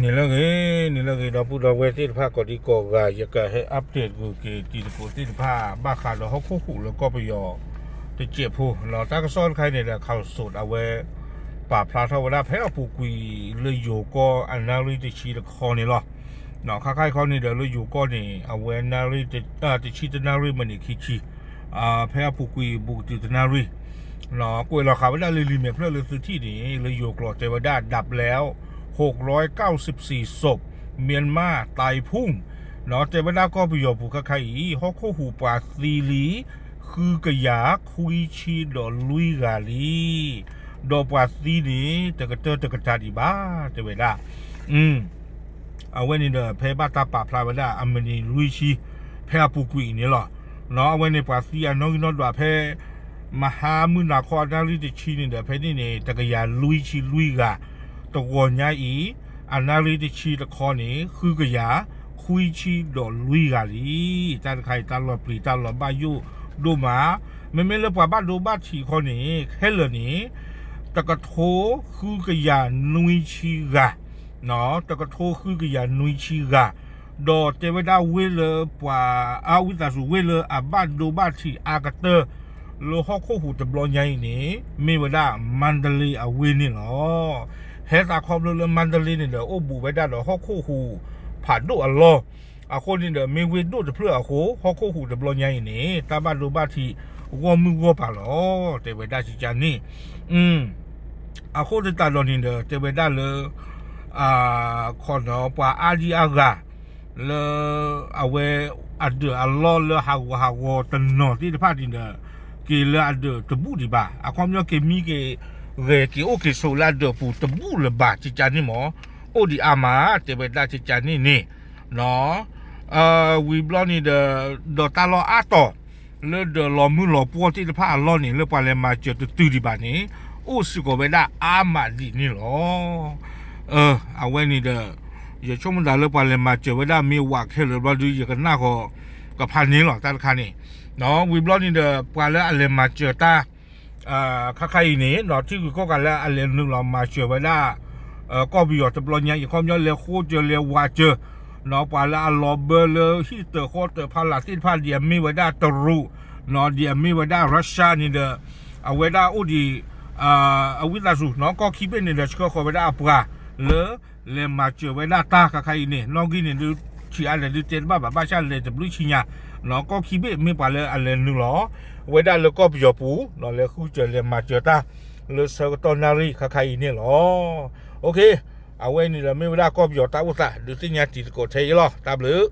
န့ၣ်လၢအဂ့ၤ, န့ၣ်လၢအဂ့ၤ ဒီပုၢ်ဒီဝဲၢ်သ့ၣ်တဖၣ် ကိးဒံကိးဂၤ ယကဟဲ update ကွံာ်က့ၤတံၤသကိးသ့ၣ်တဖၣ် ဘၣ်ဃးဒီးဟီၣ်ခိၣ်ဟူးလၢကီၢ်ပယီၤတစဲးဖိလီၤ. တၢ်ကစီၣ်တခါအံၤန့ၣ်ဒီး ခးစိး အဝဲ ပာ်ဖျါထီၣ်ဝဲဒၣ်ဖဲအပူၤကွံာ်လၢယိၤကီၢ်အနၣ်ရံၣ်တဆံတခီန့ၣ်လီၤ. ခါခါအံၤခီန့ၣ်ဒီး လၢယိၤကီၢ်န့ၣ် အဝဲနၣ်ရံၣ် တဆံတနၣ်ရံၣ်မံးနံးခံဆံ ဖဲအပူၤကွံာ်ဘူးကတုၤတနၣ်ရံၣ် ကွဲးလီၤဃာ်ဝဲဒၣ်လၢလံာ်မဲာ်ဖျၢၣ်လၢသုထံၣ်န့ၣ် လၢယိၤကျိာ်တဲဝဲဒၣ် ดับแล้วหกร้อยเก้าสิบสี่ศพ မြန်မာ ตายพุ่ง တဲဝဲဒၣ်ကီၢ်ပယီၤပူၤခါခါအံၤ ဟီၣ်ခိၣ်ဟူးပှၤသံလံ ဃုကယၤခွံဆံဒီးလွံၢ်ဂၤလံ, ဒီးပှၤသံန့ၣ် တကတၢၢ်တကတၢၢ်ဒံးဘၣ် တဲဝဲဒၣ် အဝဲန့ၣ်ဒီး ဖဲဘၣ်တၢ်ပာ်ဖျါဝဲဒၣ်အမံးနံးလွံၢ်ဆံ ဖဲအပူၤကွံာ်အံၤန့ၣ်လီၤ. အဝဲန့ၣ်ပှၤသံအနီၣ်ဂံၢ်နီၣ်ဒွးဖဲ မဟါမုၢ်နၤခီအနၣ်ရံၣ်တဆံန့ၣ်ဒီး ဖဲန့ၣ်န့ၣ် တကယၤလွံၢ်ဆံလွံၢ်ဂၤ, တဂီၤညါအံၤ အနၣ်ရံၣ်တဆံတခီန့ၣ် ဃုကယၤခွံဆံဒီးလွံၢ်ဂၤလံ. တၢ်တခါအံၤ တၢ်လီၤပျံၤတၢ်လီၤဘၣ်ယိၣ်ဒိၣ်မး, မ့မ့ၢ်လၢပှၤဘၣ်ဒိဘၣ်ထံးခီန့ၣ် ခဲလၢာ်န့ၣ် တကထိဃုကယၤနွံဆံဂၤ တကထိဃုကယၤနွံဆံဂၤ, ဒီးတဲဝဲဒၣ်ဝ့ၢ်လၢပှၤ အဝံသးစူၤဝ့ၢ်လၢအဘၣ်ဒိဘၣ်ထံးအါကတၢၢ် လၢဟီၣ်ခိၣ်ဟူးတဘျီညါအံၤန့ၣ် မ့ၢ်ဝဲဒၣ်မါဒလ့အဝ့ၢ်န့ၣ်လီၤ. ဟဲသးခီဖျိလၢမါဒလ့န့ၣ်ဒီး အိၣ်ဘူးဝဲဒၣ်ဒီးဟီၣ်ခိၣ်ဟူးဖးဒိၣ်အလီၢ်, အဃိန့ၣ်ဒီး မ့ၢ်ဝ့ၢ်ဒိၣ်တဖျၢၣ်အဃိ ဟီၣ်ခိၣ်ဟူးတဘျီညါအံၤန့ၣ် တၢ်ဘၣ်ဒိဘၣ်ထံးဂီၢ်မုၢ်ဂီၢ်ပၤလီၤ တဲဝဲဒၣ်ကကန့ၣ် အဃိသတးဒီးန့ၣ်ဒီး တဲဝဲဒၣ်လၢ ခီဒီးပှၤအါဒံအါဂၤ လၢ အဝဲအဒၢးအလီၢ်လၢဟးဂူာ်ဟးဂီၤတနီၤသ့ၣ်တဖၣ်န့ၣ်ဒီး က့ၤလၢအဒၢးတဘူၣ်ဒံးဘၣ်, အခီပညီက့ၤမံက့ၤဂဲၤက့ၤအိၣ်က့ၤဆိးလၢအဒၢးပူၤတဘူၣ်လၢၤဘၣ် ကကန့ၣ်မ့ၢ် အိၣ်ဒံးအါမး တဲဝဲဒၣ်ကကန့ၣ်န့ၣ် ဝံၤဘျီန့ၣ်ဒီး ဒီးတၢ်လီၢ်အါတီၤ လၢဒီးလီၤမုၢ်လီၤပှီၢ်သ့ၣ်တဖၣ်အလီၢ်န့ၣ် လၢပှၤလဲၤမၤစၢၤတတုၤဒံးဘၣ်န့ၣ် အိၣ်စ့ၢ်ကီးဝဲဒၣ်အါမးဒံးန့ၣ်လီၤ. အဝဲန့ၣ်ဒီး ယဆိကမိၣ်သးလၢပှၤလဲၤမၤစၢၤဝဲဒၣ်မ့ၢ်ဝးခဲလၢာ်ဘျီဒု ယကနၣ်ဃီကဖးန့ၣ်လီၤ တၢ်တခါန့ၣ် ဝံၤဘျီန့ၣ်ဒီး ပှၤလၢအလဲၤမၤစၢၤတၢ် ခါခါအံၤန့ၣ် ထံဂုၤကီၢ်ဂၤလၢအလဲၤနုာ်လီၤမၤစၢၤဝဲဒၣ် ကီၢ်ပယီၤတဘျီညါအံၤ အခီပညီလဲၤဃိစၢၤလဲၤဝးစၢၤ ပှၤလၢအလီၤဘၢလၢဟံၣ်တၢၢ်ဃီတၢၢ်ဖီလာ်သ့ၣ်တဖၣ် ဒ်အမ့ၢ်ဝဲဒၣ်တရူး ဒ်အမ့ၢ်ဝဲဒၣ် Russia န့ၣ်ဒီး အဝဲဒၣ်အိၣ်ဒံး အဝံသးစူၤ ကီၢ်ခံဘ့ၣ်န့ၣ်ဒီး ဆှၢဃီၤဝဲဒၣ်အပှၤလၢ လဲၤမၤစၢၤဝဲဒၣ်တၢ်ခါခါအံၤန့ၣ် နီၣ်ဂံၢ်န့ၣ်ဒုး ထံၣ်အါလဲၣ်ဒုးတဲတဘၣ်ဘၣ် ဘၣ်ဆၣ်လဲၤတဘျုးဆံညါ ကီၢ်ခံဘ့ၣ်မ့ၢ်ပှၤလၢအလဲၤနုာ်လီၤ ဝဲဒၣ်လၢကီၢ်ပယီၤပူၤ လဲၤဃုစၢၤလဲၤမၤစၢၤတၢ် လၢဆၢကတီၢ်နၣ်ရံၣ်ခါခါအံၤန့ၣ်လီၤ. အဝဲန့ၣ်ဒီးမ့ၢ်ဝဲဒၣ်ကီၢ်ပယီၤတၢ်အိၣ်သး ဒုးသ့ၣ်ညါတံၤသကိးထဲအံၤလီၤ. တၢ်ဘျုး